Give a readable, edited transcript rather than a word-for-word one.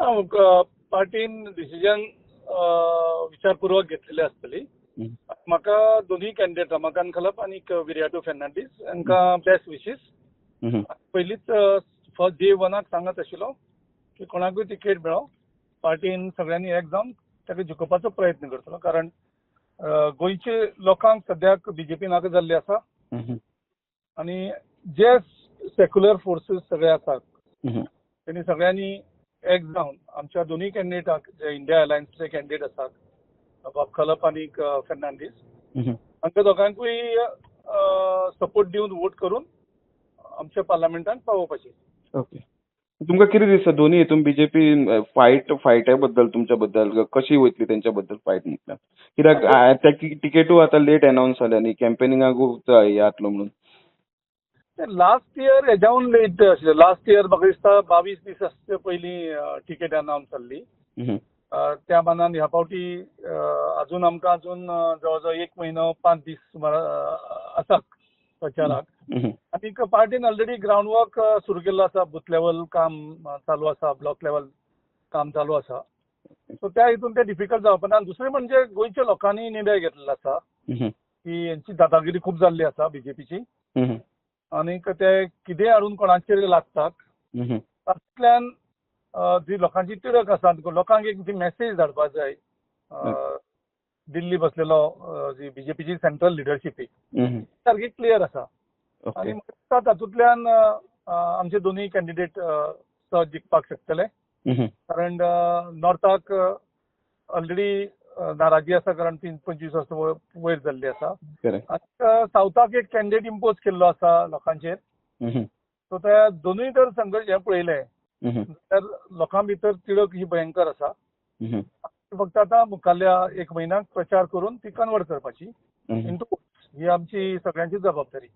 पार्टीन decision विचारपूर्वक घेतलेली आसतली. म्हाका दोनूय कॅन्डिडेट रमाकांत खलप आनी विरियाटो फेर्नांडीस हांकां बेस्ट विशीस. पयलींच फर्स्ट डे वनाक सांगत आशिल्लो की कोणाकूय तिकेट मेळो, पार्टीन सगळ्यांनी एक जावन ताका जिखोवपाचो प्रयत्न करतलो, कारण गोंयचे लोकांक सद्याक बीजेपी नाका जाल्ली आसा आनी जे सेक्युलर फोर्सीस सगळे आसात तेणी सगळ्यांनी एक जावन आमच्या दोनूय कॅन्डिडेटाक, जे इंडिया अलायन्सचे कॅन्डिडेट आसात बाब खलप आनी फेर्नांडीस, हांकां दोगांकूय सपोर्ट दिवन वोट करून आमच्या पार्लमेंटान पावोवपाची. ओके, तुमकां कितें दिसता दोन्ही हितून बीजेपी फायटा बद्दल तुमच्या बद्दल कशी वयतली तेंच्या बद्दल फायट म्हटल्यार? कित्याक ते टिकेटूय आतां लेट अनावन्स जाले आनी कॅम्पेनिंगाकूय हें जातलो म्हणून. लास्ट इयर हेज्याहून लेट आशिल्लें. लास्ट इयर म्हाका दिसता 22 दीस आसचे पयलीं टिकेट अनावन्स जाल्ली. त्या मानान ह्या फावटी अजून आमकां अजून जवळ जवळ 1 म्हयनो 5 दीस सुमार आसात प्रचाराक. आनी पार्टीन ऑलरेडी ग्रावंड वर्क सुरू केल्लो आसा, बूथ लेवल काम चालू आसा, ब्लॉक लेवल काम चालू आसा. सो त्या हितून तें डिफिकल्ट जावपा ना. दुसरें म्हणजे गोंयच्या लोकांनी निर्णय घेतलेलो आसा की हेंची दादागिरी खूब जाल्ली आसा बीजेपीची आनीक ते कितेंय हाडून कोणाचेर लागतात. तातूंतल्यान जी लोकांची तिडक आसा, लोकांक एक जी मॅसेज धाडपाक जाय दिल्ली बसलेलो जी बीजेपीची सेंट्रल लिडरशीपी सारकी क्लियर आसा. आनी म्हाका तातूंतल्यान आमचे दोनूय कॅन्डिडेट सहज जिखपाक शकतले, कारण नॉर्थाक ऑलरेडी नाराजी आसा, कारण 25 वर्सां वयर जाल्ली आसा. आनी सावथाक एक कॅन्डिडेट इम्पोज केल्लो आसा लोकांचेर. सो त्या दोनूय जर संघर्श हें पळयलें तर लोकां भितर तिडक ही भयंकर आसा. फक्त आतां मुखारल्या 1 म्हयन्याक प्रचार करून ती कन्वर्ट करपाची इंटू ही आमची सगळ्यांची जबाबदारी.